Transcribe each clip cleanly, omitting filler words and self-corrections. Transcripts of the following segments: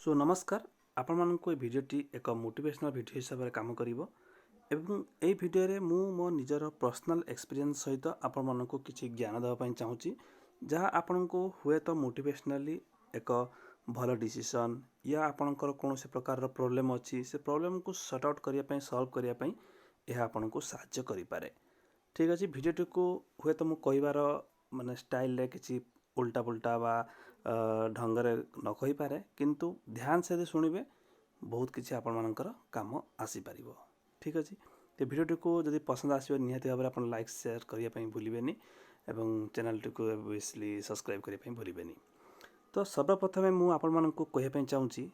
Show ନମସ୍କାର ଆପଣମାନଙ୍କୁ। ଏ ଭିଡ଼ିଓଟି ଏକ ମୋଟିଭେସନାଲ୍ ଭିଡ଼ିଓ ହିସାବରେ କାମ କରିବ ଏବଂ ଏହି ଭିଡ଼ିଓରେ ମୁଁ ମୋ ନିଜର ପର୍ସନାଲ୍ ଏକ୍ସପିରିଏନ୍ସ ସହିତ ଆପଣମାନଙ୍କୁ କିଛି ଜ୍ଞାନ ଦେବା ପାଇଁ ଚାହୁଁଛି, ଯାହା ଆପଣଙ୍କୁ ହୁଏତ ମୋଟିଭେସନାଲି ଏକ ଭଲ ଡିସିସନ୍ ୟା ଆପଣଙ୍କର କୌଣସି ପ୍ରକାରର ପ୍ରୋବ୍ଲେମ୍ ଅଛି, ସେ ପ୍ରୋବ୍ଲେମ୍କୁ ସର୍ଟ ଆଉଟ୍ କରିବା ପାଇଁ, ସଲ୍ଭ କରିବା ପାଇଁ ଏହା ଆପଣଙ୍କୁ ସାହାଯ୍ୟ କରିପାରେ। ଠିକ୍ ଅଛି, ଭିଡ଼ିଓଟିକୁ ହୁଏତ ମୁଁ କହିବାର ମାନେ ଷ୍ଟାଇଲରେ କିଛି ଉଲ୍ଟା ପୁଲ୍ଟା ବା ଢଙ୍ଗରେ ନ କହିପାରେ, କିନ୍ତୁ ଧ୍ୟାନ ସେ ଯଦି ଶୁଣିବେ, ବହୁତ କିଛି ଆପଣମାନଙ୍କର କାମ ଆସିପାରିବ। ଠିକ୍ ଅଛି, ତ ଭିଡ଼ିଓଟିକୁ ଯଦି ପସନ୍ଦ ଆସିବ, ନିହାତି ଭାବରେ ଆପଣ ଲାଇକ୍, ସେୟାର କରିବା ପାଇଁ ଭୁଲିବେନି ଏବଂ ଚ୍ୟାନେଲଟିକୁ ଅବଭିୟସଲି ସବସ୍କ୍ରାଇବ୍ କରିବା ପାଇଁ ଭୁଲିବେନି। ତ ସର୍ବପ୍ରଥମେ ମୁଁ ଆପଣମାନଙ୍କୁ କହିବା ପାଇଁ ଚାହୁଁଛି,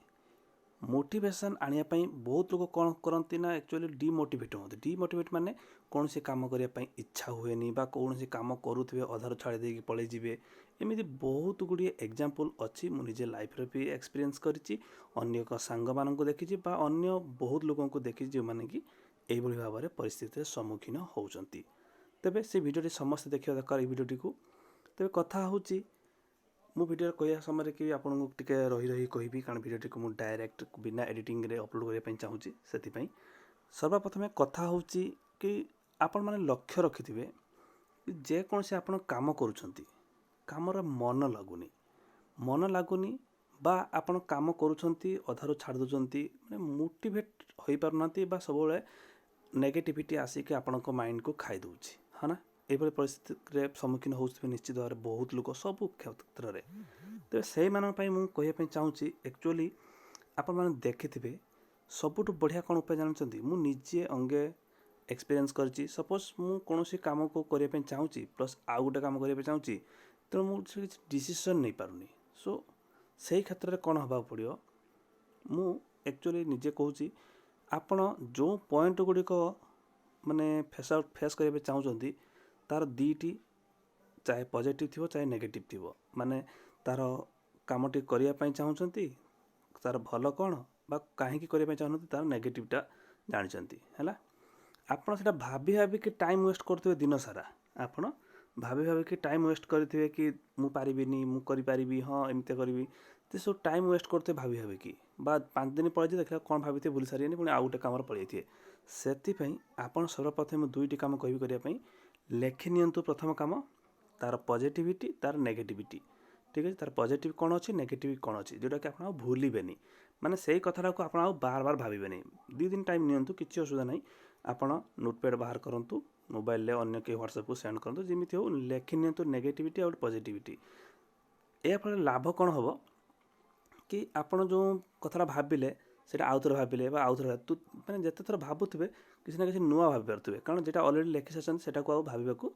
ମୋଟିଭେସନ୍ ଆଣିବା ପାଇଁ ବହୁତ ଲୋକ କ'ଣ କରନ୍ତି ନା ଆକ୍ଚୁଆଲି ଡିମୋଟିଭେଟ୍ ହୁଅନ୍ତି। ଡିମୋଟିଭେଟ୍ ମାନେ କୌଣସି କାମ କରିବା ପାଇଁ ଇଚ୍ଛା ହୁଏନି ବା କୌଣସି କାମ କରୁଥିବେ, ଅଧାରୁ ଛାଡ଼ି ଦେଇକି ପଳେଇଯିବେ। ଏମିତି ବହୁତ ଗୁଡ଼ିଏ ଏକ୍ଜାମ୍ପଲ୍ ଅଛି। ମୁଁ ନିଜେ ଲାଇଫ୍ରେ ବି ଏକ୍ସପିରିଏନ୍ସ କରିଛି, ଅନ୍ୟ ଏକ ସାଙ୍ଗମାନଙ୍କୁ ଦେଖିଛି ବା ଅନ୍ୟ ବହୁତ ଲୋକଙ୍କୁ ଦେଖିଛି, ଯେଉଁମାନେ କି ଏଇଭଳି ଭାବରେ ପରିସ୍ଥିତିରେ ସମ୍ମୁଖୀନ ହେଉଛନ୍ତି। ତେବେ ସେ ଭିଡ଼ିଓଟି ସମସ୍ତେ ଦେଖିବା ଦରକାର, ଏଇ ଭିଡ଼ିଓଟିକୁ। ତେବେ କଥା ହେଉଛି, ମୁଁ ଭିଡ଼ିଓ କହିବା ସମୟରେ କି ଆପଣଙ୍କୁ ଟିକେ ରହି ରହି କହିବି, କାରଣ ଭିଡ଼ିଓଟିକୁ ମୁଁ ଡାଇରେକ୍ଟ ବିନା ଏଡ଼ିଟିଂରେ ଅପଲୋଡ଼ କରିବା ପାଇଁ ଚାହୁଁଛି। ସେଥିପାଇଁ ସର୍ବପ୍ରଥମେ କଥା ହେଉଛି କି ଆପଣମାନେ ଲକ୍ଷ୍ୟ ରଖିଥିବେ କି ଯେକୌଣସି ଆପଣ କାମ କରୁଛନ୍ତି, କାମର ମନ ଲାଗୁନି, ମନ ଲାଗୁନି ବା ଆପଣ କାମ କରୁଛନ୍ତି, ଅଧାରୁ ଛାଡ଼ି ଦେଉଛନ୍ତି, ମାନେ ମୋଟିଭେଟ୍ ହୋଇପାରୁନାହାନ୍ତି ବା ସବୁବେଳେ ନେଗେଟିଭିଟି ଆସିକି ଆପଣଙ୍କ ମାଇଣ୍ଡକୁ ଖାଇଦେଉଛି, ହଁ ନା? ଏଇଭଳି ପରିସ୍ଥିତିରେ ସମ୍ମୁଖୀନ ହେଉଥିବେ ନିଶ୍ଚିତ ଭାବରେ ବହୁତ ଲୋକ ସବୁ କ୍ଷେତ୍ରରେ। ତେବେ ସେଇମାନଙ୍କ ପାଇଁ ମୁଁ କହିବା ପାଇଁ ଚାହୁଁଛି, ଆକ୍ଚୁଆଲି ଆପଣମାନେ ଦେଖିଥିବେ, ସବୁଠୁ ବଢ଼ିଆ କ'ଣ ଉପାୟ ଜାଣିଛନ୍ତି? ମୁଁ ନିଜେ ଅଙ୍ଗେ ଏକ୍ସପିରିଏନ୍ସ କରିଛି। ସପୋଜ୍ ମୁଁ କୌଣସି କାମକୁ କରିବା ପାଇଁ ଚାହୁଁଛି, ପ୍ଲସ୍ ଆଉ ଗୋଟେ କାମ କରିବା ପାଇଁ ଚାହୁଁଛି, ତେଣୁ ମୁଁ କିଛି ଡିସିସନ୍ ନେଇପାରୁନି। ସୋ ସେଇ କ୍ଷେତ୍ରରେ କ'ଣ ହେବାକୁ ପଡ଼ିବ? ମୁଁ ଆକ୍ଚୁଆଲି ନିଜେ କହୁଛି, ଆପଣ ଯେଉଁ ପଏଣ୍ଟ ଗୁଡ଼ିକ ମାନେ ଫେସ୍ କରିବା ପାଇଁ ଚାହୁଁଛନ୍ତି, ତା'ର ଦୁଇଟି ଚାହେ ପଜିଟିଭ୍ ଥିବ, ଚାହେ ନେଗେଟିଭ୍ ଥିବ, ମାନେ ତା'ର କାମଟି କରିବା ପାଇଁ ଚାହୁଁଛନ୍ତି, ତା'ର ଭଲ କ'ଣ ବା କାହିଁକି କରିବା ପାଇଁ ଚାହୁଁଛନ୍ତି, ତା'ର ନେଗେଟିଭ୍ଟା ଜାଣିଛନ୍ତି, ହେଲା? ଆପଣ ସେଇଟା ଭାବି ଭାବିକି ଟାଇମ୍ ୱେଷ୍ଟ କରୁଥିବେ ଦିନ ସାରା। ଆପଣ ଭାବି ଭାବିକି ଟାଇମ୍ ୱେଷ୍ଟ କରିଥିବେ କି ମୁଁ ପାରିବିନି, ମୁଁ କରିପାରିବି, ହଁ ଏମିତି କରିବି, ସେ ସବୁ ଟାଇମ୍ ୱେଷ୍ଟ କରୁଥିବେ ଭାବି ଭାବିକି ବା 5 ଦିନ ପଳେଇଯିବ, ଦେଖିଲା କ'ଣ ଭାବିଥିବେ ଭୁଲି ସାରିବେନି, ପୁଣି ଆଉ ଗୋଟେ କାମରେ ପଳେଇଯାଇଥିବେ। ସେଥିପାଇଁ ଆପଣ ସର୍ବପ୍ରଥମେ ମୁଁ ଦୁଇଟି କାମ କହିବି କରିବା ପାଇଁ। ଲେଖି ନିଅନ୍ତୁ ପ୍ରଥମ କାମ, ତା'ର ପଜିଟିଭିଟି, ତା'ର ନେଗେଟିଭିଟି। ଠିକ୍ ଅଛି, ତା'ର ପଜିଟିଭ୍ କ'ଣ ଅଛି, ନେଗେଟିଭ୍ କ'ଣ ଅଛି, ଯେଉଁଟାକି ଆପଣ ଆଉ ଭୁଲିବେନି, ମାନେ ସେଇ କଥାଟାକୁ ଆପଣ ଆଉ ବାର ବାର ଭାବିବେନି। 2 ଦିନ ଟାଇମ୍ ନିଅନ୍ତୁ, କିଛି ଅସୁବିଧା ନାହିଁ। ଆପଣ ନୋଟପ୍ୟାଡ଼୍ ବାହାର କରନ୍ତୁ ମୋବାଇଲରେ, ଅନ୍ୟ କେହି ହ୍ୱାଟ୍ସଆପ୍କୁ ସେଣ୍ଡ କରନ୍ତୁ, ଯେମିତି ହଉ ଲେଖି ନିଅନ୍ତୁ ନେଗେଟିଭିଟି ଆଉ ପଜିଟିଭିଟି। ଏହା ଫଳରେ ଲାଭ କ'ଣ ହେବ କି ଆପଣ ଯେଉଁ କଥାଟା ଭାବିଲେ, ସେଇଟା ଆଉଥରେ ଭାବିଲେ ବା ଆଉଥରେ ତୁ ମାନେ ଯେତେ ଥର ଭାବୁଥିବେ, କିଛି ନା କିଛି ନୂଆ ଭାବିପାରୁଥିବେ, କାରଣ ଯେଟା ଅଲରେଡ଼ି ଲେଖି ସାରିଛନ୍ତି, ସେଇଟାକୁ ଆଉ ଭାବିବାକୁ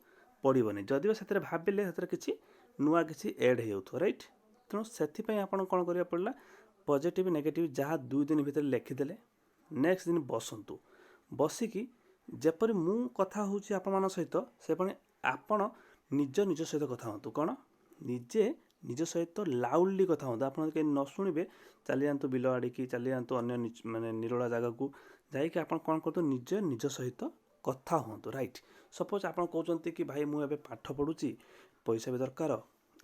ପଡ଼ିବନି। ଯଦି ବା ସେଥିରେ ଭାବିଲେ, ସେଥିରେ କିଛି ନୂଆ କିଛି ଏଡ଼୍ ହେଇଯାଉଥିବ, ରାଇଟ୍? ତେଣୁ ସେଥିପାଇଁ ଆପଣ କ'ଣ କରିବାକୁ ପଡ଼ିଲା? ପଜିଟିଭ୍, ନେଗେଟିଭ୍ ଯାହା 2 ଦିନ ଭିତରେ ଲେଖିଦେଲେ, ନେକ୍ସଟ ଦିନ ବସନ୍ତୁ। ବସିକି ଯେପରି ମୁଁ କଥା ହେଉଛି ଆପଣମାନଙ୍କ ସହିତ, ସେପରି ଆପଣ ନିଜ ନିଜ ସହିତ କଥା ହୁଅନ୍ତୁ। କ'ଣ? ନିଜେ ନିଜ ସହିତ ଲାଉଡ଼ଲି କଥା ହୁଅନ୍ତୁ। ଆପଣ କେହି ନ ଶୁଣିବେ, ଚାଲିଯାଆନ୍ତୁ ବିଲ ଆଡ଼ିକି, ଚାଲିଯାଆନ୍ତୁ ଅନ୍ୟ ମାନେ ନିରୋଳା ଜାଗାକୁ ଯାଇକି ଆପଣ କ'ଣ କରନ୍ତୁ, ନିଜ ନିଜ ସହିତ କଥା ହୁଅନ୍ତୁ, ରାଇଟ୍? ସପୋଜ୍ ଆପଣ କହୁଛନ୍ତି କି ଭାଇ, ମୁଁ ଏବେ ପାଠ ପଢ଼ୁଛି, ପଇସା ବି ଦରକାର,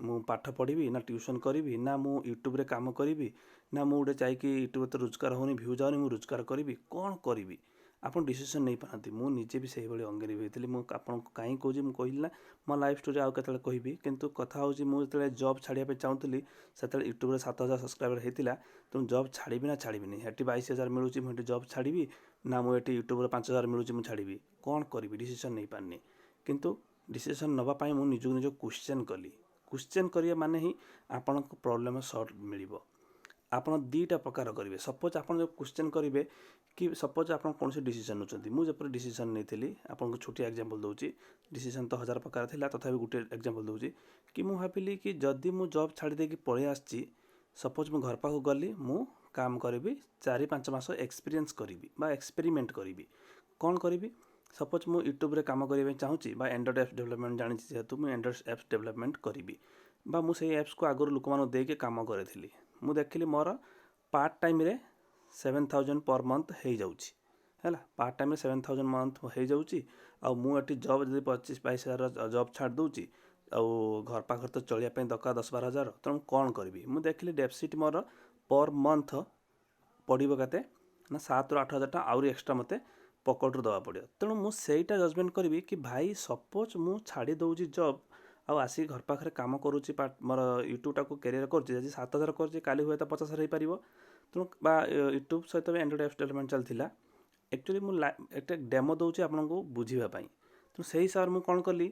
ମୁଁ ପାଠ ପଢ଼ିବି ନା ଟ୍ୟୁସନ୍ କରିବି ନା ମୁଁ ୟୁଟ୍ୟୁବରେ କାମ କରିବି ନା ମୁଁ ଗୋଟେ ଯାଇକି ୟୁଟ୍ୟୁବରେ ତ ରୋଜଗାର ହେଉନି, ଭ୍ୟୁ ଯାଉନି, ମୁଁ ରୋଜଗାର କରିବି, କ'ଣ କରିବି? ଆପଣ ଡିସିସନ୍ ନେଇପାରନ୍ତି। ମୁଁ ନିଜେ ବି ସେଇଭଳି ଅଙ୍ଗେ ନିଭେଇଥିଲି। ମୁଁ ଆପଣଙ୍କୁ କାହିଁକି କହୁଛି, ମୁଁ କହିଲି ନା, ମୋ ଲାଇଫ୍ ଷ୍ଟୋରି ଆଉ କେତେବେଳେ କହିବି। କିନ୍ତୁ କଥା ହେଉଛି, ମୁଁ ଯେତେବେଳେ ଜବ୍ ଛାଡ଼ିବା ପାଇଁ ଚାହୁଁଥିଲି, ସେତେବେଳେ ୟୁଟ୍ୟୁବରେ 7000 ସବସ୍କ୍ରାଇବର୍ ହେଇଥିଲା। ତେଣୁ ଜବ୍ ଛାଡ଼ିବି ନା ଛାଡ଼ିବିନି? ସେଠି 22,000 ମିଳୁଛି, ମୁଁ ଏଠି ଜବ୍ ଛାଡ଼ିବି ନା ମୁଁ ଏଠି ୟୁଟ୍ୟୁବରେ 5000 ମିଳୁଛି, ମୁଁ ଛାଡ଼ିବି? କ'ଣ କରିବି? ଡିସିସନ୍ ନେଇପାରିନି। କିନ୍ତୁ ଡିସିସନ୍ ନେବା ପାଇଁ ମୁଁ ନିଜକୁ ନିଜ କ୍ୱେଶ୍ଚନ୍ କଲି। କ୍ୱେଶ୍ଚନ୍ କରିବା ମାନେ ହିଁ ଆପଣଙ୍କ ପ୍ରୋବ୍ଲେମ୍ ସଲ୍ଭ ମିଳିବ। ଆପଣ ଦୁଇଟା ପ୍ରକାର କରିବେ। ସପୋଜ୍ ଆପଣ ଯେଉଁ କ୍ୱେଶ୍ଚନ୍ କରିବେ କି ସପୋଜ୍ ଆପଣ କୌଣସି ଡିସିସନ୍ ନେଉଛନ୍ତି, ମୁଁ ଯେପରି ଡିସିସନ୍ ନେଇଥିଲି, ଆପଣଙ୍କୁ ଛୋଟିଆ ଏକ୍ଜାମ୍ପଲ୍ ଦେଉଛି। ଡିସିସନ୍ ତ ହଜାର ପ୍ରକାର ଥିଲା, ତଥାପି ଗୋଟେ ଏକ୍ଜାମ୍ପଲ୍ ଦେଉଛି କି ମୁଁ ଭାବିଲି କି ଯଦି ମୁଁ ଜବ୍ ଛାଡ଼ି ଦେଇକି ପଳେଇ ଆସିଛି, ସପୋଜ୍ ମୁଁ ଘର ପାଖକୁ ଗଲି, ମୁଁ କାମ କରିବି, 4-5 ମାସ ଏକ୍ସପିରିଏନ୍ସ କରିବି ବା ଏକ୍ସପେରିମେଣ୍ଟ କରିବି। କ'ଣ କରିବି? ସପୋଜ୍ ମୁଁ ୟୁଟ୍ୟୁବରେ କାମ କରିବା ପାଇଁ ଚାହୁଁଛି ବା ଆଣ୍ଡ୍ରଏଡ଼୍ ଆପ୍ସ ଡେଭଲପମେଣ୍ଟ ଜାଣିଛି ଯେହେତୁ, ମୁଁ ଆଣ୍ଡ୍ରଏଡ଼୍ ଆପ୍ସ ଡେଭଲପମେଣ୍ଟ କରିବି ବା ମୁଁ ସେଇ ଆପ୍ସକୁ ଆଗରୁ ଲୋକମାନଙ୍କୁ ଦେଇକି କାମ କରିଥିଲି। ମୁଁ ଦେଖିଲି ମୋର ପାର୍ଟ ଟାଇମ୍ରେ 7000 ପର୍ ମନ୍ଥ ହେଇଯାଉଛି, ହେଲା? ପାର୍ଟ ଟାଇମ୍ରେ 7000 ମନ୍ଥ ହେଇଯାଉଛି ଆଉ ମୁଁ ଏଠି ଜବ୍ ଯଦି 25-22 ହଜାର ଜବ୍ ଛାଡ଼ି ଦେଉଛି ଆଉ ଘର ପାଖରେ ତ ଚଳିବା ପାଇଁ ଦରକାର 10-12 ହଜାର, ତେଣୁ କ'ଣ କରିବି? ମୁଁ ଦେଖିଲି ଡେଫିସିଟ୍ ମୋର ପର୍ ମନ୍ଥ ପଡ଼ିବ କେତେ ନା 7ରୁ 8 ହଜାର ଟଙ୍କା ଆହୁରି ଏକ୍ସଟ୍ରା ମୋତେ ପକେଟରୁ ଦେବାକୁ ପଡ଼ିବ। ତେଣୁ ମୁଁ ସେଇଟା ଜଜମେଣ୍ଟ କରିବି କି ଭାଇ, ସପୋଜ୍ ମୁଁ ଛାଡ଼ି ଦେଉଛି ଜବ୍ ଆଉ ଆସିକି ଘର ପାଖରେ କାମ କରୁଛି, ମୋର ୟୁଟ୍ୟୁବଟାକୁ କ୍ୟାରିୟର କରୁଛି। ଆଜି 7,000 କରୁଛି, କାଲି ହୁଏତ 50,000 ହେଇପାରିବ। ତେଣୁ ବା ୟୁଟ୍ୟୁବ ସହିତ ବି ଆଣ୍ଡ୍ରଏଡ଼ ଆପ୍ସ ଡେଭଲପମେଣ୍ଟ ଚାଲିଥିଲା। ଆକ୍ଚୁଆଲି ମୁଁ ଗୋଟେ ଡେମୋ ଦେଉଛି ଆପଣଙ୍କୁ ବୁଝିବା ପାଇଁ। ତେଣୁ ସେଇ ହିସାବରେ ମୁଁ କ'ଣ କଲି?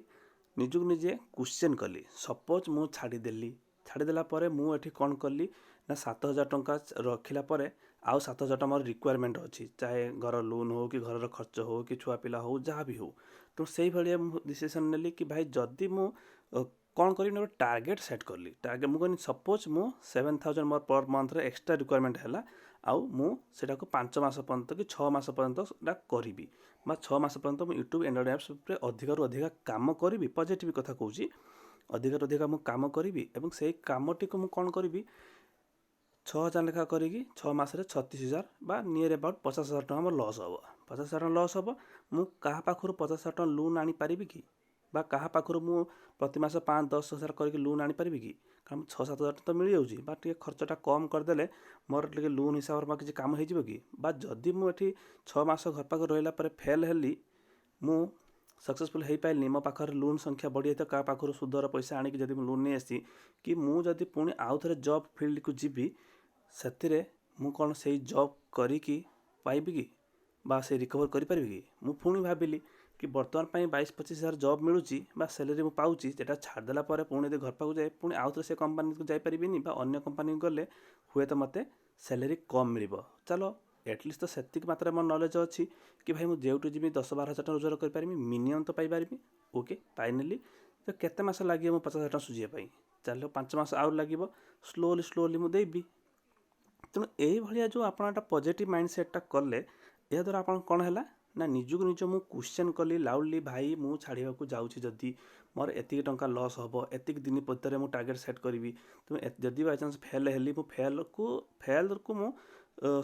ନିଜକୁ ନିଜେ କ୍ୱେଶ୍ଚନ୍ କଲି। ସପୋଜ୍ ମୁଁ ଛାଡ଼ିଦେଲି, ଛାଡ଼ିଦେଲା ପରେ ମୁଁ ଏଠି କ'ଣ କଲି ନା 7,000 ଟଙ୍କା ରଖିଲା ପରେ ଆଉ 7,000 ଟଙ୍କା ମୋର ରିକ୍ୱାରମେଣ୍ଟ ଅଛି, ଚାହେ ଘର ଲୋନ୍ ହଉ କି ଘରର ଖର୍ଚ୍ଚ ହଉ କି ଛୁଆ ପିଲା ହଉ, ଯାହା ବି ହଉ। ତେଣୁ ସେଇଭଳିଆ ମୁଁ ଡିସିସନ୍ ନେଲି କି ଭାଇ, ଯଦି ମୁଁ କ'ଣ କରିବି ନା ଗୋଟେ ଟାର୍ଗେଟ୍ ସେଟ୍ କଲି। ଟାର୍ଗେଟ୍ ମୁଁ କହିଲି, ସପୋଜ୍ ମୁଁ 7,000 ମୋର ପର୍ ମନ୍ଥରେ ଏକ୍ସଟ୍ରା ରିକ୍ୱାରମେଣ୍ଟ ହେଲା ଆଉ ମୁଁ ସେଇଟାକୁ 5 ମାସ ପର୍ଯ୍ୟନ୍ତ କି 6 ମାସ ପର୍ଯ୍ୟନ୍ତ ସେଇଟା କରିବି ବା 6 ମାସ ପର୍ଯ୍ୟନ୍ତ ମୁଁ ୟୁଟ୍ୟୁବ୍, ଆଣ୍ଡ୍ରଏଡ଼ ଆପ୍ସ ଉପରେ ଅଧିକରୁ ଅଧିକା କାମ କରିବି। ପଜିଟିଭ୍ କଥା କହୁଛି। ଅଧିକରୁ ଅଧିକା ମୁଁ କାମ କରିବି ଏବଂ ସେଇ କାମଟିକୁ ମୁଁ କ'ଣ କରିବି? 6,000 ଲେଖା କରିକି 6 ମାସରେ 36,000 ବା ନିୟର ଆବାଉଟ୍ 50,000 ଟଙ୍କା ମୋର ଲସ୍ ହେବ। 50,000 ଟଙ୍କା ଲସ୍ ହେବ। ମୁଁ କାହା ପାଖରୁ 50,000 ଟଙ୍କା ଲୋନ୍ ଆଣିପାରିବି କି? ବା କାହା ପାଖରୁ ମୁଁ ପ୍ରତି ମାସ 5-10 ହଜାର କରିକି ଲୋନ୍ ଆଣିପାରିବି କି? କାରଣ 6-7 ହଜାର ତ ମିଳିଯାଉଛି ବା ଟିକେ ଖର୍ଚ୍ଚଟା କମ୍ କରିଦେଲେ ମୋର ଟିକେ ଲୋନ୍ ହିସାବରେ ମୋର କିଛି କାମ ହେଇଯିବ କି? ବା ଯଦି ମୁଁ ଏଠି 6 ମାସ ଘର ପାଖରେ ରହିଲା ପରେ ଫେଲ୍ ହେଲି, ମୁଁ ସକ୍ସେସଫୁଲ୍ ହେଇପାରିଲିନି, ମୋ ପାଖରେ ଲୋନ୍ ସଂଖ୍ୟା ବଢ଼ିଯାଇଥିବ। କାହା ପାଖରୁ ସୁଧର ପଇସା ଆଣିକି ଯଦି ମୁଁ ଲୋନ୍ ନେଇ ଆସିଛି କି ମୁଁ ଯଦି ପୁଣି ଆଉ ଥରେ ଜବ୍ ଫିଲ୍ଡକୁ ଯିବି, ସେଥିରେ ମୁଁ କ'ଣ ସେଇ ଜବ୍ କରିକି ପାଇବି କି ବା ସେ ରିକଭର୍ କରିପାରିବି କି? ମୁଁ ପୁଣି ଭାବିଲି କି ବର୍ତ୍ତମାନ ପାଇଁ 22-25 ହଜାର ଜବ୍ ମିଳୁଛି ବା ସାଲେରୀ ମୁଁ ପାଉଛି, ସେଟା ଛାଡ଼ିଦେଲା ପରେ ପୁଣି ଯଦି ଘର ପାଖକୁ ଯାଏ, ପୁଣି ଆଉ ଥରେ ସେ କମ୍ପାନୀକୁ ଯାଇପାରିବିନି ବା ଅନ୍ୟ କମ୍ପାନୀକୁ ଗଲେ ହୁଏତ ମୋତେ ସାଲେରୀ କମ୍ ମିଳିବ। ଚାଲ, ଆଟଲିଷ୍ଟ ତ ସେତିକି ମାତ୍ରାରେ ମୋର ନଲେଜ୍ ଅଛି କି ଭାଇ, ମୁଁ ଯେଉଁଠୁ ଯିବି 10-12 ହଜାର ଟଙ୍କା ରୋଜଗାର କରିପାରିବି, ମିନିମମ୍ ତ ପାଇପାରିବି। ଓକେ, ଫାଇନାଲି ତ କେତେ ମାସ ଲାଗିବ ମୁଁ 50,000 ଟଙ୍କା ସୁଝିବା ପାଇଁ? ଚାଲ, 5 ମାସ ଆଉ ଲାଗିବ, ସ୍ଲୋଲି ସ୍ଲୋଲି ମୁଁ ଦେବି। ତେଣୁ ଏଇଭଳିଆ ଯେଉଁ ଆପଣ একটা ପଜିଟିଭ୍ ମାଇଣ୍ଡ ସେଟ୍ଟା କଲେ, ଏହାଦ୍ୱାରା ଆପଣ କ'ଣ ହେଲା ନା ନିଜକୁ ନିଜ ମୁଁ କ୍ୱେଶ୍ଚନ୍ କଲି ଲାଉଡ଼ଲି, ଭାଇ, ମୁଁ ଛାଡ଼ିବାକୁ ଯାଉଛି ଯଦି ମୋର ଏତିକି ଟଙ୍କା ଲସ୍ ହେବ, ଏତିକି ଦିନ ଭିତରେ ମୁଁ ଟାର୍ଗେଟ୍ ସେଟ୍ କରିବି। ତେଣୁ ଯଦି ବାଇଚାନ୍ସ ଫେଲ୍ ହେଲି, ମୁଁ ଫେଲ୍କୁ ମୁଁ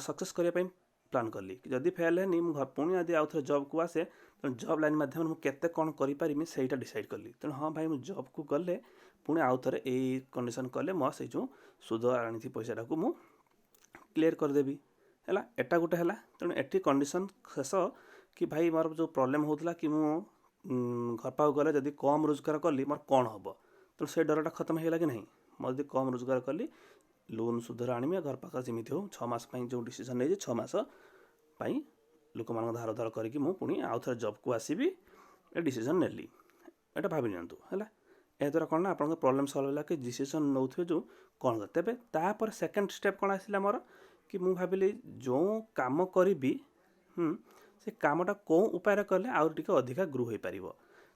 ସକ୍ସେସ୍ କରିବା ପାଇଁ ପ୍ଲାନ୍ କଲି। ଯଦି ଫେଲ୍ ହେନି, ମୁଁ ପୁଣି ଯଦି ଆଉ ଥରେ ଜବ୍କୁ ଆସେ, ତେଣୁ ଜବ୍ ଲାଇନ୍ ମାଧ୍ୟମରେ ମୁଁ କେତେ କ'ଣ କରିପାରିବି, ସେଇଟା ଡିସାଇଡ଼୍ କଲି। ତେଣୁ ହଁ ଭାଇ, ମୁଁ ଜବ୍କୁ ଗଲେ ପୁଣି ଆଉ ଥରେ ଏଇ କଣ୍ଡିସନ୍ କଲେ ମୋ ସେଇ ଯେଉଁ ସୁଧ ଆଣିଥିବି ପଇସାଟାକୁ ମୁଁ କ୍ଲିୟର୍ କରିଦେବି। ହେଲା, ଏଟା ଗୋଟେ ହେଲା। ତେଣୁ ଏଠି କଣ୍ଡିସନ୍ ଶେଷ କି ଭାଇ, ମୋର ଯେଉଁ ପ୍ରୋବ୍ଲେମ୍ ହେଉଥିଲା କି ମୁଁ ଘର ପାଖକୁ ଗଲେ ଯଦି କମ୍ ରୋଜଗାର କଲି ମୋର କ'ଣ ହେବ, ତେଣୁ ସେ ଡରଟା ଖତମ ହେଇଗଲା କି ନାହିଁ? ମୁଁ ଯଦି କମ୍ ରୋଜଗାର କଲି, ଲୋନ୍ ସୁଧରେ ଆଣିବି ଆଉ ଘର ପାଖରେ ଯେମିତି ହଉ 6 ମାସ ପାଇଁ ଯେଉଁ ଡିସିସନ୍ ନେଇଛି, 6 ମାସ ପାଇଁ ଲୋକମାନଙ୍କ ଧାର ଉଧାର କରିକି ମୁଁ ପୁଣି ଆଉ ଥରେ ଜବ୍କୁ ଆସିବି, ଏ ଡିସିସନ୍ ନେଲି। ଏଇଟା ଭାବି ନିଅନ୍ତୁ। ହେଲା, ଏହାଦ୍ୱାରା କ'ଣ ନା ଆପଣଙ୍କ ପ୍ରୋବ୍ଲେମ୍ ସଲ୍ଭ ହେଲା କି ଡିସିସନ୍ ନେଉଥିବେ ଯେଉଁ କ'ଣ। ତେବେ ତାପରେ ସେକେଣ୍ଡ ଷ୍ଟେପ୍ କ'ଣ ଆସିଲା ମୋର କି ମୁଁ ଭାବିଲି ଯେଉଁ କାମ କରିବି, ସେ କାମଟା କେଉଁ ଉପାୟରେ କଲେ ଆଉ ଟିକେ ଅଧିକା ଗ୍ରୋ ହୋଇପାରିବ।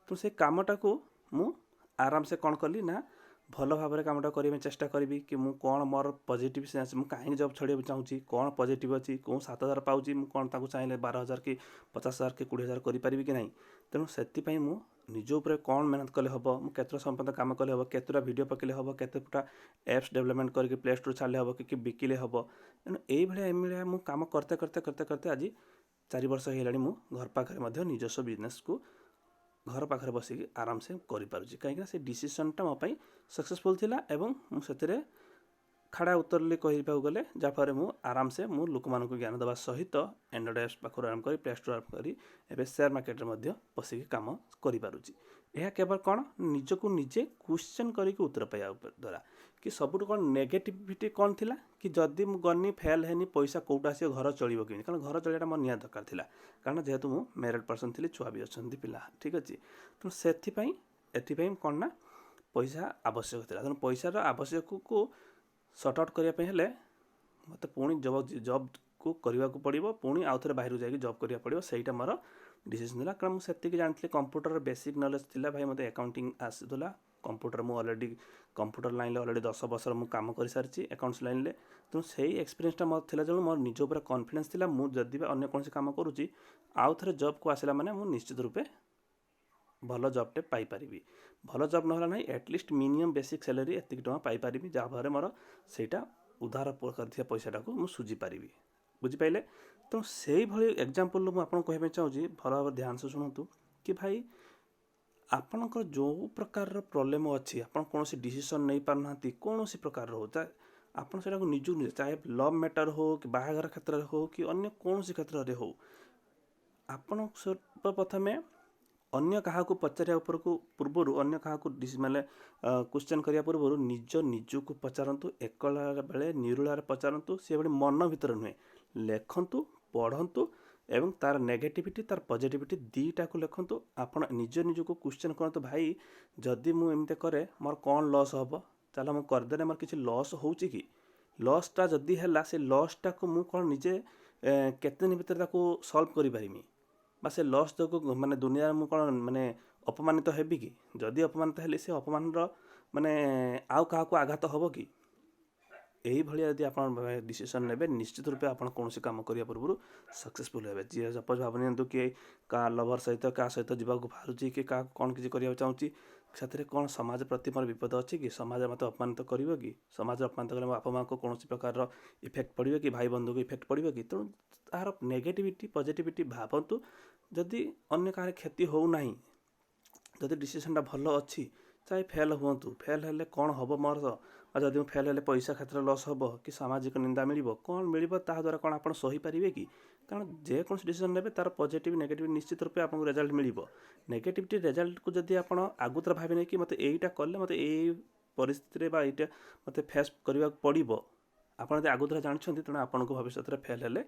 ତ ସେ କାମଟାକୁ ମୁଁ ଆରାମସେ କ'ଣ କଲି ନା ଭଲ ଭାବରେ କାମଟା କରିବା ପାଇଁ ଚେଷ୍ଟା କରିବି କି ମୁଁ କ'ଣ ମୋର ପଜିଟିଭ୍ ସେନ୍ସ, ମୁଁ କାହିଁକି ଜବ୍ ଛାଡ଼ିବାକୁ ଚାହୁଁଛି, କ'ଣ ପଜିଟିଭ୍ ଅଛି, କେଉଁ 7,000 ପାଉଛି, ମୁଁ କ'ଣ ତାକୁ ଚାହିଁଲେ 12,000 କି 50,000 କି 20,000 କରିପାରିବି କି ନାହିଁ। ତେଣୁ ସେଥିପାଇଁ ମୁଁ ନିଜ ଉପରେ କ'ଣ ମେହନତ କଲେ ହେବ, ମୁଁ କେତେଟା ସମୟ ପର୍ଯ୍ୟନ୍ତ କାମ କଲେ ହେବ, କେତେଟା ଭିଡ଼ିଓ ପକେଇଲେ ହେବ, କେତେଟା ଆପ୍ସ ଡେଭଲପମେଣ୍ଟ କରିକି ପ୍ଲେ ଷ୍ଟୋର୍ ଛାଡ଼ିଲେ ହେବ କି ବିକିଲେ ହେବ। ତେଣୁ ଏଇଭଳିଆ ଏଇଭଳିଆ ମୁଁ କାମ କରତେ କରତେ କରତେ କରତେ ଆଜି 4 ବର୍ଷ ହେଇଗଲାଣି। ମୁଁ ଘର ପାଖରେ ମଧ୍ୟ ନିଜସ୍ୱ ବିଜନେସ୍କୁ ଘର ପାଖରେ ବସିକି ଆରାମସେ କରିପାରୁଛି, କାହିଁକିନା ସେ ଡିସିସନ୍ଟା ମୋ ପାଇଁ ସକ୍ସେସଫୁଲ୍ ଥିଲା ଏବଂ ମୁଁ ସେଥିରେ ଖାଡ଼ା ଉତରିଲି କହିବାକୁ ଗଲେ, ଯାହାଫଳରେ ମୁଁ ଆରାମସେ ମୁଁ ଲୋକମାନଙ୍କୁ ଜ୍ଞାନ ଦେବା ସହିତ ଆଣ୍ଡ୍ରଏଡ଼ ଆପ୍ସ ପାଖରୁ ଆରମ୍ଭ କରି, ପ୍ଲେ ଷ୍ଟୋର୍ ଆରମ୍ଭ କରି ଏବେ ସେୟାର ମାର୍କେଟରେ ମଧ୍ୟ ବସିକି କାମ କରିପାରୁଛି। ଏହା କେବଳ କ'ଣ ନିଜକୁ ନିଜେ କ୍ୱେଶ୍ଚନ୍ କରିକି ଉତ୍ତର ପାଇବା ଦ୍ୱାରା କି ସବୁଠୁ କ'ଣ ନେଗେଟିଭିଟି କ'ଣ ଥିଲା କି ଯଦି ମୁଁ ଗନି, ଫେଲ୍ ହେନି, ପଇସା କେଉଁଠୁ ଆସିବ, ଘର ଚଳିବ କେମିତି? କାରଣ ଘର ଚଳିବାଟା ମୋର ନିହାତି ଦରକାର ଥିଲା, କାରଣ ଯେହେତୁ ମୁଁ ମ୍ୟାରିଡ଼୍ ପର୍ସନ୍ ଥିଲି, ଛୁଆ ବି ଅଛନ୍ତି ପିଲା, ଠିକ୍ ଅଛି। ତେଣୁ ସେଥିପାଇଁ ଏଥିପାଇଁ କ'ଣ ନା ପଇସା ଆବଶ୍ୟକ ଥିଲା। ତେଣୁ ପଇସାର ଆବଶ୍ୟକକୁ ସର୍ଟ ଆଉଟ୍ କରିବା ପାଇଁ ହେଲେ ମୋତେ ପୁଣି ଜବ୍କୁ କରିବାକୁ ପଡ଼ିବ, ପୁଣି ଆଉ ଥରେ ବାହାରକୁ ଯାଇକି ଜବ୍ କରିବାକୁ ପଡ଼ିବ। ସେଇଟା ମୋର ଡିସିସନ୍ ଥିଲା, କାରଣ ମୁଁ ସେତିକି ଜାଣିଥିଲି, କମ୍ପ୍ୟୁଟର ବେସିକ୍ ନଲେଜ୍ ଥିଲା ଭାଇ, ମୋତେ ଆକାଉଣ୍ଟିଂ ଆସୁଥିଲା। କମ୍ପ୍ୟୁଟର ମୁଁ ଅଲରେଡ଼ି କମ୍ପ୍ୟୁଟର ଲାଇନ୍ରେ ଅଲରେଡ଼ି 10 ବର୍ଷର ମୁଁ କାମ କରିସାରିଛି ଆକାଉଣ୍ଟସ୍ ଲାଇନ୍ରେ। ତେଣୁ ସେଇ ଏକ୍ସପିରିଏନ୍ସଟା ମୋର ଥିଲା, ତେଣୁ ମୋର ନିଜ ଉପରେ କନଫିଡେନ୍ସ ଥିଲା, ମୁଁ ଯଦି ବା ଅନ୍ୟ କୌଣସି କାମ କରୁଛି, ଆଉ ଥରେ ଜବ୍କୁ ଆସିଲା ମାନେ ମୁଁ ନିଶ୍ଚିତ ରୂପେ ଭଲ ଜବ୍ଟେ ପାଇପାରିବି। ଭଲ ଜବ୍ ନହେଲା ନାହିଁ, ଆଟଲିଷ୍ଟ ମିନିମମ୍ ବେସିକ୍ salary ଏତିକି ଟଙ୍କା ପାଇପାରିବି, ଯାହାଫଳରେ ମୋର ସେଇଟା ଉଧାର କରିଥିବା ପଇସାଟାକୁ ମୁଁ ସୁଝିପାରିବି। ବୁଝିପାରିଲେ? ତେଣୁ ସେଇଭଳି ଏକ୍ଜାମ୍ପଲ୍ ମୁଁ ଆପଣଙ୍କୁ କହିବା ପାଇଁ ଚାହୁଁଛି, ଭଲ ଭାବରେ ଧ୍ୟାନ ସେ ଶୁଣନ୍ତୁ କି ଭାଇ, ଆପଣଙ୍କର ଯେଉଁ ପ୍ରକାରର ପ୍ରୋବ୍ଲେମ୍ ଅଛି, ଆପଣ କୌଣସି ଡିସିସନ୍ ନେଇପାରୁନାହାନ୍ତି, କୌଣସି ପ୍ରକାରର ହଉ, ଆପଣ ସେଇଟାକୁ ନିଜକୁ ନିଜେ, ଚାହେ ଲଭ୍ ମ୍ୟାଟର୍ ହଉ କି ବାହାଘର କ୍ଷେତ୍ରରେ ହଉ କି ଅନ୍ୟ କୌଣସି କ୍ଷେତ୍ରରେ ହଉ, ଆପଣ ସର୍ବପ୍ରଥମେ ଅନ୍ୟ କାହାକୁ ପଚାରିବା ଉପରକୁ ପୂର୍ବରୁ, ଅନ୍ୟ କାହାକୁ ମାନେ କ୍ୱେଶ୍ଚନ୍ କରିବା ପୂର୍ବରୁ ନିଜ ନିଜକୁ ପଚାରନ୍ତୁ। ଏକଲା ବେଳେ ନିରୁଳାରେ ପଚାରନ୍ତୁ, ସେଭଳି ମନ ଭିତରେ ନୁହେଁ। ଲେଖନ୍ତୁ, ପଢ଼ନ୍ତୁ ଏବଂ ତାର ନେଗେଟିଭିଟି, ତାର ପଜିଟିଭିଟି ଦୁଇଟାକୁ ଲେଖନ୍ତୁ। ଆପଣ ନିଜ ନିଜକୁ କ୍ୱେଶ୍ଚନ୍ କରନ୍ତୁ, ଭାଇ, ଯଦି ମୁଁ ଏମିତି କରେ ମୋର କ'ଣ ଲସ୍ ହେବ? ଚାଲ, ମୁଁ କରିଦେଲେ ମୋର କିଛି ଲସ୍ ହେଉଛି କି? ଲସ୍ଟା ଯଦି ହେଲା, ସେ ଲସ୍ଟାକୁ ମୁଁ କ'ଣ ନିଜେ କେତେ ଦିନ ଭିତରେ ତାକୁ ସଲ୍ଭ କରିପାରିବି? ବା ସେ ଲସ୍ ଯୋଗୁଁ ମାନେ ଦୁନିଆରେ ମୁଁ କ'ଣ ମାନେ ଅପମାନିତ ହେବି କି? ଯଦି ଅପମାନିତ ହେଲି, ସେ ଅପମାନର ମାନେ ଆଉ କାହାକୁ ଆଘାତ ହେବ କି? ଏଇଭଳିଆ ଯଦି ଆପଣ ଡିସିସନ୍ ନେବେ, ନିଶ୍ଚିତ ରୂପେ ଆପଣ କୌଣସି କାମ କରିବା ପୂର୍ବରୁ ସକ୍ସେସଫୁଲ୍ ହେବେ। ଯିଏ ସପୋଜ୍ ଭାବି ନିଅନ୍ତୁ କି କାହା ଲଭର୍ ସହିତ, କାହା ସହିତ ଯିବାକୁ ବାହାରୁଛି କି କାହାକୁ କ'ଣ କିଛି କରିବାକୁ ଚାହୁଁଛି, ସେଥିରେ କ'ଣ ସମାଜ ପ୍ରତି ମୋର ବିପଦ ଅଛି କି? ସମାଜ ମୋତେ ଅପମାନିତ କରିବ କି? ସମାଜ ଅପମାନିତ କଲେ ମୋ ବାପା ମାଆଙ୍କୁ କୌଣସି ପ୍ରକାରର ଇଫେକ୍ଟ ପଡ଼ିବ କି? ଭାଇ ବନ୍ଧୁକୁ ଇଫେକ୍ଟ ପଡ଼ିବ କି? ତେଣୁ ତାହାର ନେଗେଟିଭିଟି, ପଜିଟିଭିଟି ଭାବନ୍ତୁ। ଯଦି ଅନ୍ୟ କାହାର କ୍ଷତି ହେଉନାହିଁ, ଯଦି ଡିସିସନ୍ଟା ଭଲ ଅଛି, ଚାହେ ଫେଲ୍ ହୁଅନ୍ତୁ। ଫେଲ୍ ହେଲେ କ'ଣ ହେବ ମୋର? ବା ଯଦି ମୁଁ ଫେଲ୍ ହେଲେ ପଇସା କ୍ଷେତ୍ରରେ ଲସ୍ ହେବ କି ସାମାଜିକ ନିନ୍ଦା ମିଳିବ, କ'ଣ ମିଳିବ? ତାହା ଦ୍ୱାରା କ'ଣ ଆପଣ ସହିପାରିବେ କି? କାରଣ ଯେକୌଣସି ଡିସିସନ୍ ନେବେ, ତାର ପଜିଟିଭ୍, ନେଗେଟିଭ୍ ନିଶ୍ଚିତ ରୂପେ ଆପଣଙ୍କୁ ରେଜଲ୍ଟ ମିଳିବ। ନେଗେଟିଭିଟି ରେଜଲ୍ଟକୁ ଯଦି ଆପଣ ଆଗତୁରା ଭାବି ନେଇକି ମୋତେ ଏଇଟା କଲେ ମୋତେ ଏଇ ପରିସ୍ଥିତିରେ ବା ଏଇଟା ମୋତେ ଫେସ୍ କରିବାକୁ ପଡ଼ିବ, ଆପଣ ଯଦି ଆଗତୁରା ଜାଣିଛନ୍ତି, ତେଣୁ ଆପଣଙ୍କୁ ଭବିଷ୍ୟତରେ ଫେଲ୍ ହେଲେ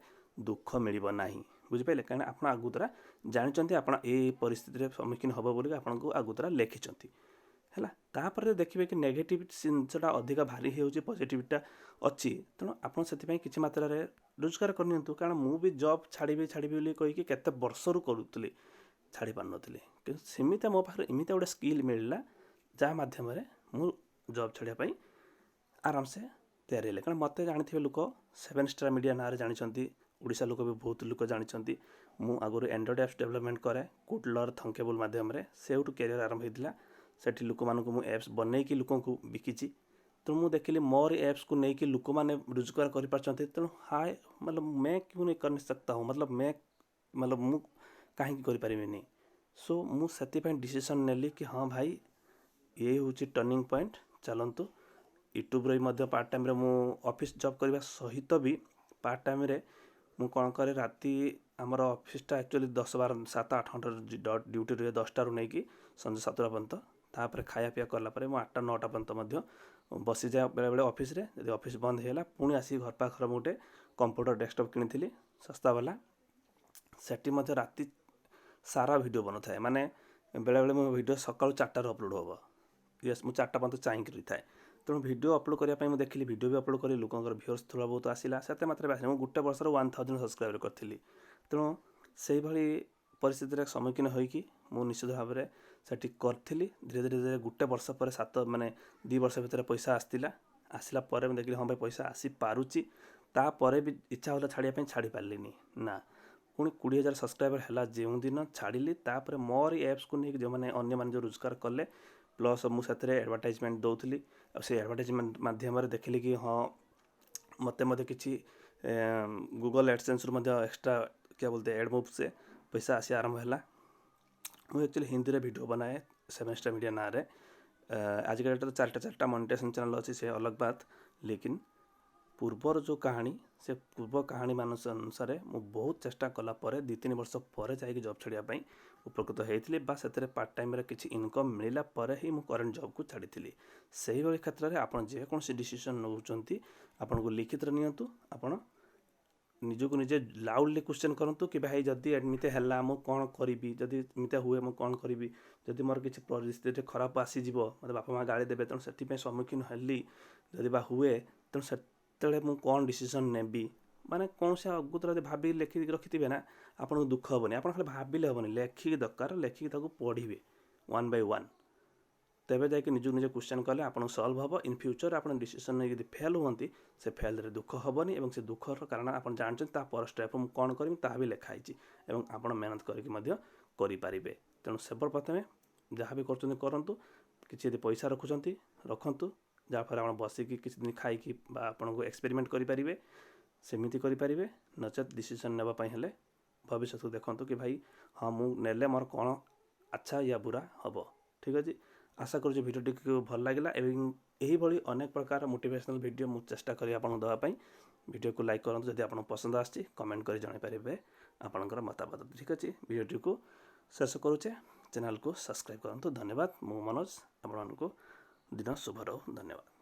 ଦୁଃଖ ମିଳିବ ନାହିଁ। ବୁଝିପାରିଲେ? କାରଣ ଆପଣ ଆଗତୁରା ଜାଣିଛନ୍ତି, ଆପଣ ଏଇ ପରିସ୍ଥିତିରେ ସମ୍ମୁଖୀନ ହେବ ବୋଲି ଆପଣଙ୍କୁ ଆଗତୁରା ଲେଖିଛନ୍ତି। ହେଲା, ତାପରେ ଦେଖିବେ କି ନେଗେଟିଭ୍ ଜିନିଷଟା ଅଧିକ ଭାରି ହେଉଛି, ପଜିଟିଭଟା ଅଛି, ତେଣୁ ଆପଣ ସେଥିପାଇଁ କିଛି ମାତ୍ରାରେ ରୋଜଗାର କରିନିଅନ୍ତୁ। କାରଣ ମୁଁ ବି ଜବ୍ ଛାଡ଼ିବି ଛାଡ଼ିବି ବୋଲି କହିକି କେତେ ବର୍ଷରୁ କରୁଥିଲି, ଛାଡ଼ି ପାରୁନଥିଲି। କିନ୍ତୁ ସେମିତି ମୋ ପାଖରେ ଏମିତି ଗୋଟେ ସ୍କିଲ୍ ମିଳିଲା, ଯାହା ମାଧ୍ୟମରେ ମୁଁ ଜବ୍ ଛାଡ଼ିବା ପାଇଁ ଆରାମସେ ତିଆରି ହେଲି। କାରଣ ମୋତେ ଜାଣିଥିବେ ଲୋକ, ସେଭେନ୍ ଷ୍ଟାର୍ ମିଡ଼ିଆ ନାଁରେ ଜାଣିଛନ୍ତି, ଓଡ଼ିଶା ଲୋକ ବି ବହୁତ ଲୋକ ଜାଣିଛନ୍ତି। ମୁଁ ଆଗରୁ ଆଣ୍ଡ୍ରଏଡ଼୍ ଆପ୍ସ ଡେଭଲପମେଣ୍ଟ କରେ କୁଡଲର ଥଙ୍କେବୁଲ୍ ମାଧ୍ୟମରେ। ସେଇଠୁ କ୍ୟାରିୟର ଆରମ୍ଭ ହେଇଥିଲା। ସେଠି ଲୋକମାନଙ୍କୁ ମୁଁ ଆପ୍ସ ବନେଇକି ଲୋକଙ୍କୁ ବିକିଛି। ତେଣୁ ମୁଁ ଦେଖିଲି ମୋର ଆପ୍ସକୁ ନେଇକି ଲୋକମାନେ ରୋଜଗାର କରିପାରୁଛନ୍ତି, ତେଣୁ ହାୟ मतलब मैं क्यों नहीं कर सकता हूँ? मतलब मैं मतलब ମୁଁ କାହିଁକି କରିପାରିବିନି? ସୋ ମୁଁ ସେଥିପାଇଁ ଡିସିସନ୍ ନେଲି କି ହଁ ଭାଇ, ଇଏ ହେଉଛି ଟର୍ଣ୍ଣିଂ ପଏଣ୍ଟ। ଚାଲନ୍ତୁ, ୟୁଟ୍ୟୁବରେ ବି ମଧ୍ୟ ପାର୍ଟ ଟାଇମ୍ରେ, ମୁଁ ଅଫିସ୍ ଜବ୍ କରିବା ସହିତ ବି ପାର୍ଟ ଟାଇମ୍ରେ ମୁଁ କ'ଣ କରେ, ରାତି ଆମର ଅଫିସଟା ଆକ୍ଚୁଆଲି 10 12 7 8 ଘଣ୍ଟା ଡ୍ୟୁଟି ରୁହେ, 10ଟାରୁ ନେଇକି ସଞ୍ଜ 7ଟା ପର୍ଯ୍ୟନ୍ତ। ତାପରେ ଖାଇବା ପିଇବା କଲା ପରେ ମୁଁ 8ଟା 9ଟା ପର୍ଯ୍ୟନ୍ତ ମଧ୍ୟ ବସିଯାଏ ବେଳେବେଳେ ଅଫିସରେ। ଯଦି ଅଫିସ୍ ବନ୍ଦ ହେଇଗଲା, ପୁଣି ଆସିକି ଘର ପାଖରେ ମୁଁ ଗୋଟେ କମ୍ପ୍ୟୁଟର ଡେସ୍କଟପ୍ କିଣିଥିଲି ଶସ୍ତା ବାଲା, ସେଠି ମଧ୍ୟ ରାତି ସାରା ଭିଡ଼ିଓ ବନଉଥାଏ। ମାନେ ବେଳେବେଳେ ମୋ ଭିଡ଼ିଓ ସକାଳୁ 4ଟାରୁ ଅପଲୋଡ଼ ହେବ। ୟେସ୍, ମୁଁ 4ଟା ପର୍ଯ୍ୟନ୍ତ ଚାହିଁକି ରହିଥାଏ। ତେଣୁ ଭିଡ଼ିଓ ଅପଲୋଡ଼ କରିବା ପାଇଁ ମୁଁ ଦେଖିଲି, ଭିଡ଼ିଓ ବି ଅପଲୋଡ଼ କଲି, ଲୋକଙ୍କର ଭିଉର୍ସ ଥୋଡ଼ା ବହୁତ ଆସିଲା। ସେତେ ମାତ୍ରାରେ ଆସିଲା, ମୁଁ ଗୋଟେ ବର୍ଷର 1000 ସବସ୍କ୍ରାଇବର କରିଥିଲି। ତେଣୁ ସେଇଭଳି ପରିସ୍ଥିତିରେ ସମ୍ମୁଖୀନ ହୋଇକି ମୁଁ ନିଶ୍ଚିତ ଭାବରେ ସେଠି କରିଥିଲି। ଧୀରେ ଧୀରେ ଧୀରେ ଗୋଟେ ବର୍ଷ ପରେ ସାତ ମାନେ 2 ବର୍ଷ ଭିତରେ ପଇସା ଆସିଥିଲା। ଆସିଲା ପରେ ମୁଁ ଦେଖିଲି, ହଁ ଭାଇ, ପଇସା ଆସିପାରୁଛି। ତାପରେ ବି ଇଚ୍ଛା ହେଉଥିଲା ଛାଡ଼ିବା ପାଇଁ, ଛାଡ଼ି ପାରିଲିନି ନା। ପୁଣି 20,000 ସବସ୍କ୍ରାଇବର ହେଲା ଯେଉଁଦିନ ଛାଡ଼ିଲି, ତାପରେ ମୋରି ଆପ୍ସକୁ ନେଇକି ଯେଉଁମାନେ ଅନ୍ୟମାନେ ଯେଉଁ ରୋଜଗାର କଲେ, ପ୍ଲସ୍ ମୁଁ ସେଥିରେ ଆଡ଼ଭର୍ଟାଇଜମେଣ୍ଟ ଦେଉଥିଲି, ଆଉ ସେଇ ଆଡ଼ଭର୍ଟାଇଜମେଣ୍ଟ ମାଧ୍ୟମରେ ଦେଖିଲି କି ହଁ, ମୋତେ ମଧ୍ୟ କିଛି ଗୁଗଲ୍ ଆଡ଼ସେନ୍ସରୁ ମଧ୍ୟ ଏକ୍ସଟ୍ରା क्या बोलते ଏଡ଼୍ से ପଇସା ଆସିବା ଆରମ୍ଭ ହେଲା। ମୁଁ ଆକ୍ଚୁଆଲି ହିନ୍ଦୀରେ ଭିଡ଼ିଓ ବନାଏ ସେଭେନ୍ ଷ୍ଟାର୍ ମିଡ଼ିଆ ନାଁରେ। ଆଜିକା ଡେଟ୍ରେ ତ ଚାରିଟା ଚାରିଟା ମନିଟାଇଜେସନ୍ ଚ୍ୟାନେଲ୍ ଅଛି, ସେ ଅଲଗା ବାତ। ଲେକିନ୍ ପୂର୍ବର ଯେଉଁ କାହାଣୀ, ସେ ପୂର୍ବ କାହାଣୀ ମାନସ ଅନୁସାରେ ମୁଁ ବହୁତ ଚେଷ୍ଟା କଲା ପରେ 2-3 ବର୍ଷ ପରେ ଯାଇକି ଜବ୍ ଛାଡ଼ିବା ପାଇଁ ଉପକୃତ ହେଇଥିଲି, ବା ସେଥିରେ ପାର୍ଟ ଟାଇମ୍ରେ କିଛି ଇନକମ୍ ମିଳିଲା ପରେ ହିଁ ମୁଁ କରେଣ୍ଟ ଜବ୍କୁ ଛାଡ଼ିଥିଲି। ସେଇଭଳି କ୍ଷେତ୍ରରେ ଆପଣ ଯେକୌଣସି ଡିସିସନ୍ ନେଉଛନ୍ତି, ଆପଣଙ୍କୁ ଲିଖିତରେ ନିଅନ୍ତୁ। ଆପଣ ନିଜକୁ ନିଜେ ଲାଉଡ଼ଲି କ୍ୱେଶ୍ଚନ୍ କରନ୍ତୁ କି ଭାଇ, ଯଦି ଏମିତି ହେଲା ମୁଁ କ'ଣ କରିବି? ଯଦି ଏମିତି ହୁଏ ମୁଁ କ'ଣ କରିବି? ଯଦି ମୋର କିଛି ପରିସ୍ଥିତି ଖରାପ ଆସିଯିବ, ମୋତେ ବାପା ମା' ଗାଳି ଦେବେ, ତେଣୁ ସେଥିପାଇଁ ସମ୍ମୁଖୀନ ହେଲି ଯଦି ବା ହୁଏ, ତେଣୁ ସେତେବେଳେ ମୁଁ କ'ଣ ଡିସିସନ୍ ନେବି? ମାନେ କୌଣସି ଆଗତୁରା ଯଦି ଭାବିକି ଲେଖିକି ରଖିଥିବେ ନା, ଆପଣଙ୍କୁ ଦୁଃଖ ହେବନି। ଆପଣ ଖାଲି ଭାବିଲେ ହେବନି, ଲେଖିକି ଦରକାର, ଲେଖିକି ତାକୁ ପଢ଼ିବେ ୱାନ୍ ବାଇ ୱାନ୍। ତେବେ ଯାଇକି ନିଜକୁ ନିଜେ କ୍ୱେଶ୍ଚନ୍ କଲେ ଆପଣଙ୍କୁ ସଲ୍ଭ ହେବ। ଇନ୍ ଫ୍ୟୁଚର୍ ଆପଣ ଡିସିସନ୍ ନେଇକି ଯଦି ଫେଲ୍ ହୁଅନ୍ତି, ସେ ଫେଲ୍ରେ ଦୁଃଖ ହେବନି ଏବଂ ସେ ଦୁଃଖର କାରଣ ଆପଣ ଜାଣିଛନ୍ତି, ତା ପର ଷ୍ଟେପ୍ ମୁଁ କ'ଣ କରିବି ତାହା ବି ଲେଖା ହେଇଛି ଏବଂ ଆପଣ ମେହନତ କରିକି ମଧ୍ୟ କରିପାରିବେ। ତେଣୁ ସର୍ବପ୍ରଥମେ ଯାହା ବି କରୁଛନ୍ତି କରନ୍ତୁ। କିଛି ଯଦି ପଇସା ରଖୁଛନ୍ତି ରଖନ୍ତୁ, ଯାହାଫଳରେ ଆପଣ ବସିକି କିଛି ଦିନ ଖାଇକି ବା ଆପଣଙ୍କୁ ଏକ୍ସପେରିମେଣ୍ଟ କରିପାରିବେ, ସେମିତି କରିପାରିବେ। ନଚେତ୍ ଡିସିସନ୍ ନେବା ପାଇଁ ହେଲେ ଭବିଷ୍ୟତକୁ ଦେଖନ୍ତୁ କି ଭାଇ, ହଁ, ମୁଁ ନେଲେ ମୋର କ'ଣ ଆଚ୍ଛା ୟା ବୁରା ହେବ। ଠିକ୍ ଅଛି। ଆଶା କରୁଛି ଭିଡ଼ିଓଟିକୁ ଭଲ ଲାଗିଲା ଏବଂ ଏହିଭଳି ଅନେକ ପ୍ରକାର ମୋଟିଭେସନାଲ୍ ଭିଡ଼ିଓ ମୁଁ ଚେଷ୍ଟା କରିବି ଆପଣଙ୍କୁ ଦେବା ପାଇଁ। ଭିଡ଼ିଓକୁ ଲାଇକ୍ କରନ୍ତୁ ଯଦି ଆପଣଙ୍କୁ ପସନ୍ଦ ଆସିଛି, କମେଣ୍ଟ କରି ଜଣାଇପାରିବେ ଆପଣଙ୍କର ମତାମତ। ଠିକ୍ ଅଛି, ଭିଡ଼ିଓଟିକୁ ଶେଷ କରୁଛେ। ଚ୍ୟାନେଲକୁ ସବସ୍କ୍ରାଇବ୍ କରନ୍ତୁ। ଧନ୍ୟବାଦ। ମୁଁ ମନୋଜ, ଆପଣମାନଙ୍କୁ ଦିନ ଶୁଭ ରହୁ। ଧନ୍ୟବାଦ।